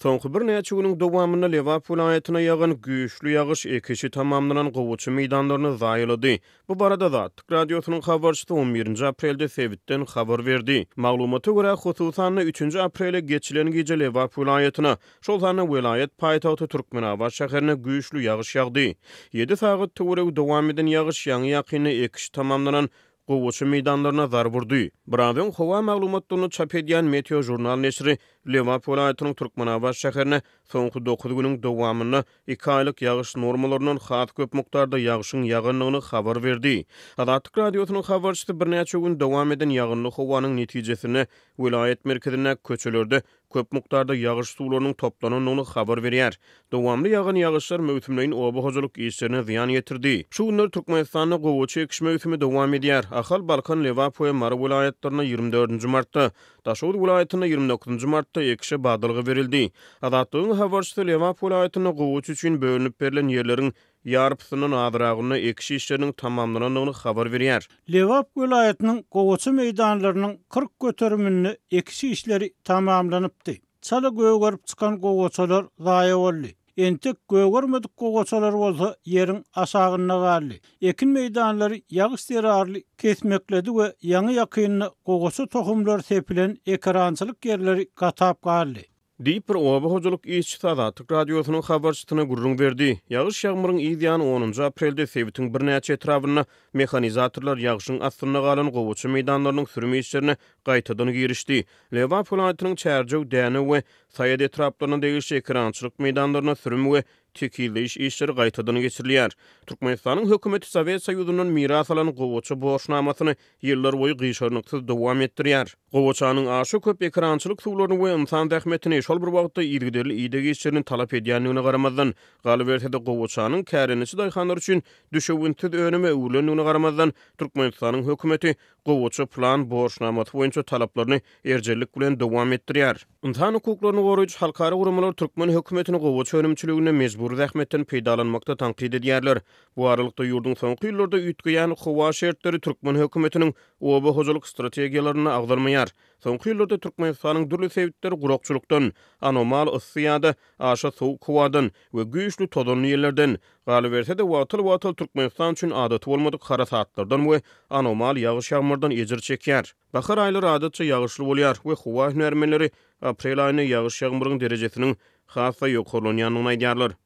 Soňky birnäçe günüň dowamynda Lebap welaýatyna ýagan güýçli ýagyş ekişi tamamlanan gowaça meýdanlaryny zaýalady. Bu barada Azatlyk Radiosynyň habarçysy on birinji aprelde sebitden habar berdi. Maglumata görä, hususan-da, üçünji aprele geçilen gije Lebap welaýatyna, şol sanda welaýat paýtagty Türkmenabat şäherine güýçli ýagyş ýagdy. Ýedi sagat töweregi dowam eden ýagyş ýaňy-ýakynda ekişi tamamlanan gowaça meýdanlaryna zarba urdy. Biraz öň howa maglumatlaryny çap edýän Meteožurnal neşiri Lebap welaýatynyň Türkmenabat şäherine soňky dokuz günüň dowamynda iki aýlyk ýagyş normalaryndan has köp mukdarda ýagşyň ýagandygyny habar berdi. Azatlyk Radiosynyň habarçysy birnäçe gün dowam eden ýagynly howanyň netijesinde welaýat merkezindäki köçelerde köp mukdarda ýagyş suwlarynyň toplanandygyny habar berýär. Dowamly ýagan ýagyşlar möwsümleýin oba hojalyk işlerine zyýan ýetirdi. Şu günler Türkmenistanda gowaça ekiş möwsümi dowam edýär. Ahal, Balkan, Lebap we Mary welaýatlarynda 24 nji martda, Daşoguz welaýatynda 29 nji martda ekişe badalga berildi. Azatlygyň habarçysy Lebap welaýatynda gowaça üçin bölünip berlen ýerleriň ýarpysyndan azragynda ekiş işleriniň tamamlanandygyny habar berýär. Lebap welaýatynyň gowaça meýdanlarynyň 40 göteriminde ekiş işleri tamamlanypdy. Çala gögerip çykan gowaçalar zaýa boldy. Entek gögermedik gowaçalar bolsa ýeriň aşagynda galdy. Ekin meýdanlary ýagyş zerarly kesmekledi we ýaňy-ýakynda gowaça tohumlary sepilen ekerançylyk ýerleri gatap galdy. Diýip, bir oba hojalyk işçisi Azatlyk Radiosynyň habarçysyna gürrüň berdi. Ýagyş-ýagmyryň yz ýany onunjy aprelde sebitiň birnäçe etrabynda mehanizatorlar ýagşyň astynda galan gowaça meýdanlarynyň sürüm işlerine gaýtadan girişdi. Lebap welaýatynyň Çärjew, Dänew we Saýat etraplaryna degişli ekerançylyk meýdanlarynda sürüm we tekizleýiş işleri gaýtadan geçirilýär. Türkmenistanyň hökümeti Sowet Soýuzyndan miras alan gowaça borçnamasyny ýyllarboýy gyşarnyksyz dowam etdirýär. Gowaçanyň aşa köp ekerançylyk suwlaryny we ynsan zähmetini, şol bir wagtda yzygiderli ideg işlerini talap edýändigine garamazdan, galyberse-de gowaçanyň kärendeçi daýhanlar üçin düşewüntsiz önüme öwrülendigine garamazdan, Türkmenistanyň hökümeti gowaça plan borçnamasy boýunça talaplaryny erjellik bilen dowam etdirýär. Ynsan hukuklaryny goraýjy halkara guramalar türkmen hökümetini gowaça önümçiliginde mejbury zähmetden peýdalanmakda tankyt edýärler. Bu aralykda, ýurduň soňky ýyllarda üýtgeýän howa şertleri türkmen hökümetiniň oba hojalyk strategiýalarynda agzalmaýar. Soňky ýyllarda Türkmenistanyň dürli sebitleri gurakçylykdan, anomal yssy ýa-da aşa sowuk howadan we güýçli tozanly ýellerden, galyberse-de, wagtal-wagtal Türkmenistan üçin adaty bolmadyk harasatlardan we anomal ýagyş-ýagmyrdan ejir çekýär. Bahar aýlary adatça ýagyşly bolýar we howa hünärmenleri aprel aýynda ýagyş-ýagmyryň derejesiniň has-da ýokarlanýandygyny aýdýarlar.